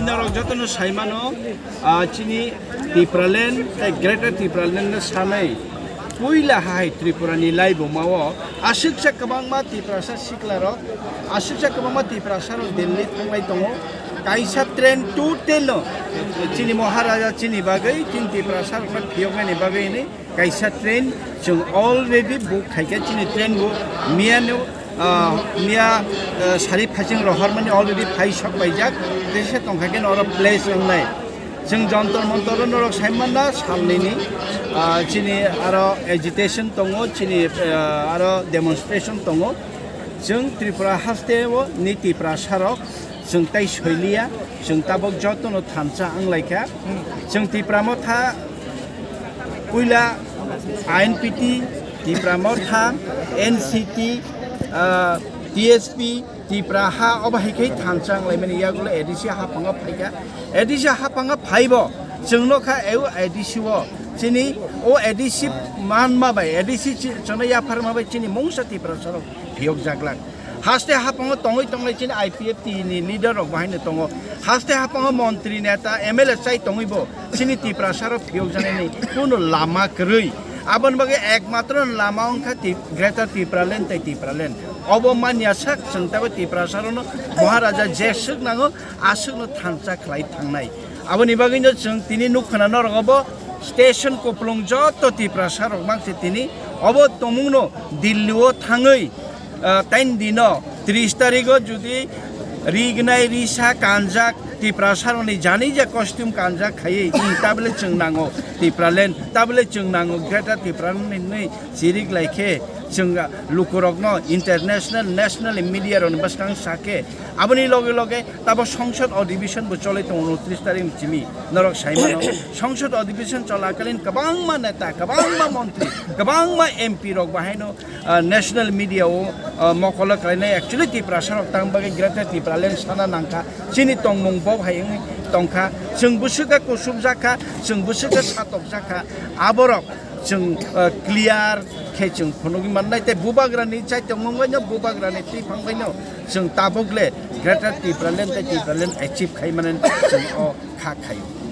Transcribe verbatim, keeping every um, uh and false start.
Norok jotono saimano, ah, chini Tipraland tei Greater Tipraland no sanai puila hai Tripura ni laibuma o aswksa kwbangma Tiprasa sikla rok, aswksa kwbangma Tiprasa rok Delhi thanglai tongo. Kaisa train total no chini Maharaja chini bagwi, chini Tiprasa rok no phiyoknani bagwi ni kaisa train chwng already book khaikha, chini train bo miyano, ah, miya, ah, sari phaichwng rohormani already phai sok paijak, tei se tongkha khe oro place wngnai. Chwng Jantar Mantar o norok sai manna salnini, ah, chini aro agitation tongo, chini, ah, aro demonstration tongo. Chwng Tripura haste o ni Tiprasa rok chwng tai soiliya, chwng tabok jotono thansa wnglaikha. Chwng Tipra Motha puila I N P T, Tipra Motha, N C T, ah, T S P, Tipra ha obo hai khe thansa wnglaimani yagulo A D C haphango phaikha. A D C haphango phaibo chwngno kha eu A D C o chini o A D C manma bai, A D C chi-, chwngno yapharma bai chini mungsa Tiprasa rok phiyokjaglak. Haste hapango tongwi tongnai chini I P F T ni leader rok bahaino tongo. Haste hapango montri, neta, M L A chai tongwi bo chini Tiprasa rok phiyokjaknani kuno lama kwrwi. Aboni bagwi ekmatro lama wngkha Ti-, Greater Tipraland tei Tipraland. Obo manya sak chwng tabo Tiprasa rokno Maharaja jeswk nango, aswkno thansa khlai thangnai. Aboni bagwino chwng tini nukha na norok obo station kupulung joto Tiprasa rok mangsi tini obo tongmungno Delhi o thangwi ah, tain dino tris tarigo judi rignai risa kanjak Tiprasa rokni jani je costume kanjak khaiwi, tabole chwng nango Tipraland, tabole chwng nango Greater Tipraland hinwi chirik lai khe chwng lukurokno international, national media rokni bwskang sa khe aboni loge loge tabo songsod adhibeshon bo cholai tongo tris tarik ni simi norok sai mano. Songsod adhibeshon cholakalin kwbangma neta, kwbangma montri, kwbangma M P rok bahaino ah, national media o, ah, mokolo khlainai actually Tiprasa rok tang bagwi Greater Tipraland sana nangkha, chini tongmung bo hai wngwi tongkha, chwng bwswk khe kusubjak kha, chwng bwswk khe satokjak kha, aborok chwng, ah, clear khe chwng phunugwi mannai tei bubagrani chai tongmung baino bubagrani twiphang baino chwng tabuk le Greater Tipraland tei Tipraland achieve khai mani chwng o kha khaio.